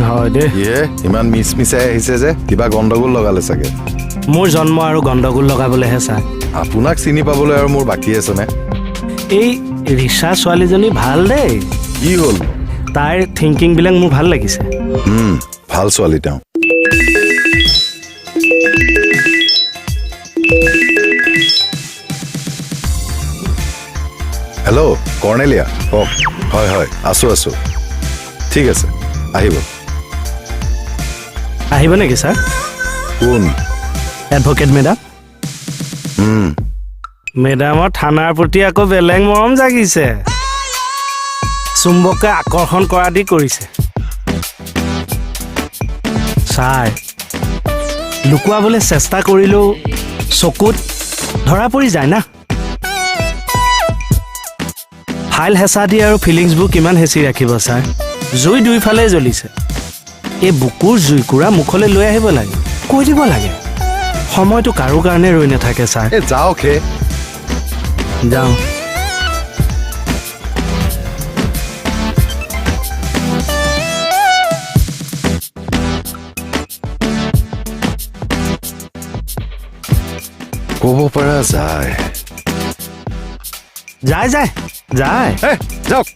হয় দেই। ইয়ে, ইমান মিছ মিছাই আহিছে যে, কিবা গণ্ডগোল লগালে চাগে। মোৰ জন্ম আৰু গণ্ডগোল লগাবলৈহে ছাৰ। আপোনাক চিনি পাবলৈ আৰু মোৰ বাকী আছেনে? এই ৰিচা ছোৱালীজনী ভাল দেই। কি হ'ল? তাইৰ থিংকিংবিলাক মোৰ ভাল লাগিছে। ভাল ছোৱালী তেওঁ। হেল্ল' কৰ্ণেলিয়া, কওক। হয় হয়, আছো আছো। ঠিক আছে, আহিব। আহিব নেকি ছাৰ? কোন? Advocate madam. মেডামৰ থানাৰ প্ৰতি আকৌ বেলেগ মৰম জাগিছে। চুম্বকে আকৰ্ষণ কৰা দি কৰিছে। ছাৰ, লুকুৱাবলৈ চেষ্টা কৰিলেও চকুত ধৰা পৰি যায় না। ফাইল হেঁচা দি আৰু ফিলিংছবোৰ কিমান হেঁচি ৰাখিব ছাৰ? জুই দুইফালে জ্বলিছে। এই বুকুৰ জুইকুৰা মুখলৈ লৈ আহিব লাগে, কৈ দিব লাগে। সময়টো কাৰো কাৰণে ৰৈ নাথাকে ছাৰ। এ যাওক হে। যাওঁ। ক'ব পৰা যায়। যায় যায় যায়। এ যাওক।